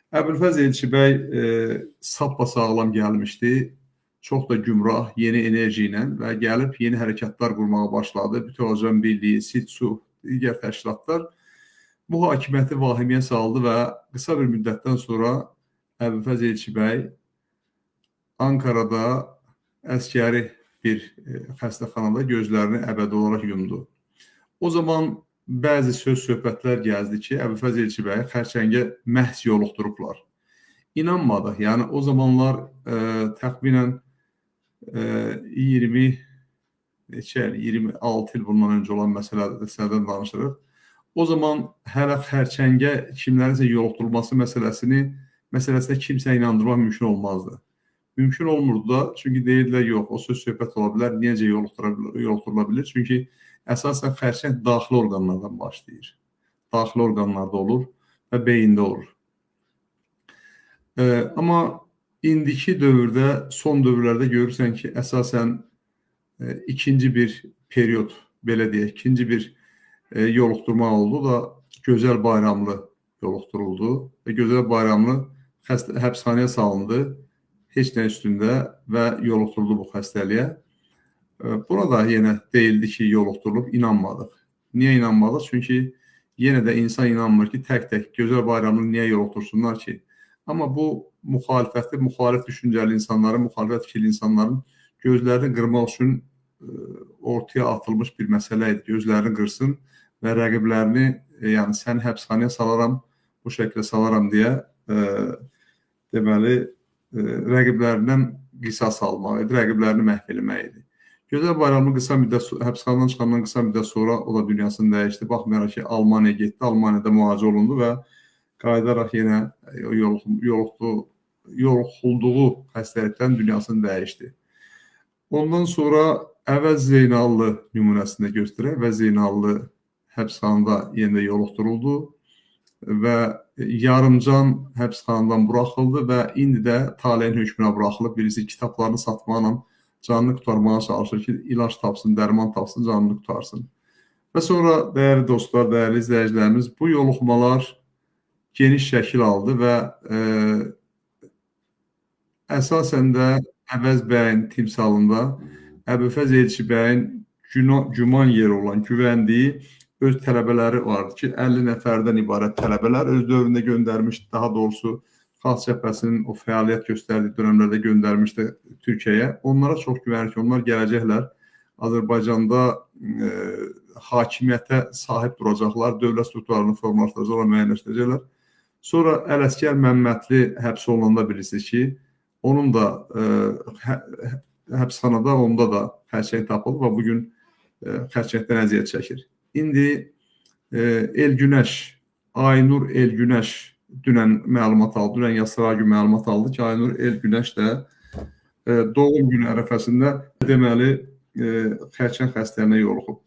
Əbülfəz Elçibəy sappa-sağlam gəlmişdi. Çox da gümrah, yeni enerji ilə və gəlib yeni hərəkatlar qurmağa başladı. Bütöv Azərbaycan Birliyi, SİDSU, digər təşkilatlar bu hakimiyyəti vahiməyə saldı və qısa bir müddətdən sonra Əbülfəz Elçibəy Ankarada əskəri bir xəstəxanada gözlərini əbədi olaraq yumdu. O zaman bəzi söz söhbətlər gəzdi ki, Əbülfəz Elçibəyi xərçəngə məhz yoluxdurublar. İnanmadıq. Yəni o zamanlar təxminən 20 neçə il, 26 il bundan öncə olan məsələdən danışırıq. O zaman hələ xərçəngə kimlərinsə yoluxdurulması məsələsinə kimsə inandırmaq mümkün olmazdı. Mümkün olmurdu da, çünki deyirdilər yox, o söz söhbət ola bilər, necə yoluxdurula bilər? Çünki əsasən xərçəng daxili orqanlardan başlayır. Daxili orqanlarda olur və beyində olur. Amma indiki dövrdə, son dövrlərdə görürsən ki, əsasən ikinci bir period, belə deyək, ikinci bir yoluxdurma oldu da Gözəl Bayramlı yoluxduruldu və Gözəl Bayramlı həbsxanaya salındı, heç nə üstündə və yoluxduruldu bu xəstəliyə. Buna da yenə deyildi ki, yoluxdurulub, inanmadıq. Niyə inanmadıq? Çünki yenə də insan inanmır ki, tək-tək Gözəl Bayramlı niyə yoluxdursunlar ki? Amma bu müxalifəti, müxalif düşüncəli insanların, müxalifət fikirli insanların gözlərini qırmaq üçün ortaya atılmış bir məsələ idi. Gözlərini qırsın və rəqiblərini, yəni səni həbsxanaya salaram, bu şəkildə salaram deyə deməli rəqiblərindən qisas almaq idi, rəqiblərini məhv eləmək idi. Gözəl Bayramlı qısa müddət həbsxanadan çıxandan qısa müddət sonra o da dünyasını dəyişdi. Baxmayaraq ki, Almaniyaya getdi, Almaniyada müalicə olundu və qayıdaraq yenə yoluxulduğu xəstəlikdən dünyasını dəyişdi. Ondan sonra Əvəz Zeynallı nümunəsində göstərək. Əvəz Zeynallı həbsxanada yenə də yoluxduruldu və yarımcan həbsxanadan buraxıldı və indi də taleyin hökmünə buraxılıb. Birisi kitablarını satmaqla canını qurtarmağa çalışır ki, ilac tapsın, dərman tapsın, canını qurtarsın. Və sonra, dəyərli dostlar, dəyərli izləyicilərimiz, bu yoluxmalar geniş şəkil aldı və əsasən də Əvəz bəyin timsalında Əbülfəz Elçi bəyin güman yeri olan, güvəndiyi öz tələbələri vardı ki, 50 nəfərdən ibarət tələbələr öz dövründə göndərmişdi, daha doğrusu Xalq Cəbhəsinin o fəaliyyət göstərdiyi dönəmlərdə göndərmişdi Türkiyəyə. Onlara çox güvənir ki, onlar gələcəklər, Azərbaycanda hakimiyyətə sahib duracaqlar, dövlət strukturlarını formalaşdıracaqlar, müəyyənləşdirəcəklər. Sonra Ələsgər Məmmədli həbs olunanda bilirsiniz ki, onun da həbsxanada, onda da xərçəng tapıldı və bugün xərçəngdən əziyyət çəkir. İndi Elgünəş, Aynur Elgünəş dünən məlumat aldı, dünən yasıra gün məlumat aldı ki, Aynur Elgünəş də doğum günü ərəfəsində deməli xərçəng xəstəliyinə yoluxub.